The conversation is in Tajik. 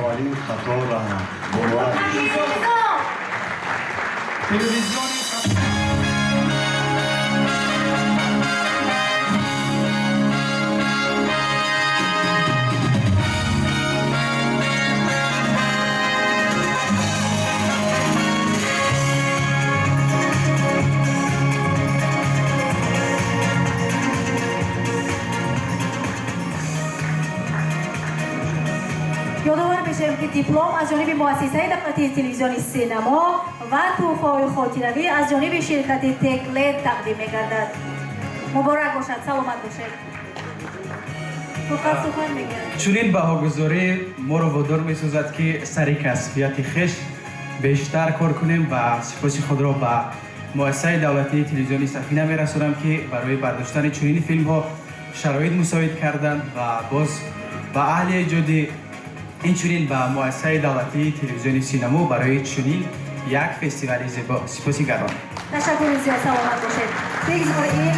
Аввалин хато раҳмат. Муборак. Телевизиони Ёдовар мешавем, ки диплом аз ҷониби муассисаи давлатии телевизиони Синамо ва тӯҳфаҳои хотиравӣ аз ҷониби ширкати Теклет тақдим мегардад. Муборак бошад, саломат бошед. Фурқат сухан мегӯяд. Чунин баҳогузорӣ моро водор месозад, ки сари касбияти хеш бештар кор кунем, ва сипоси худро ба муассисаи давлатии телевизиони Сафина мерасонам, ки барои бардоштани чунин филмҳо шароит мусоид карданд, ва боз ба аҳли эҷодӣ, инчунин ба муассисаи давлатии телевизиони Синамо барои чунин як фестивали зебо сипоси гарон. Ташаккури зиёд, саломат бошед. Бигзор ин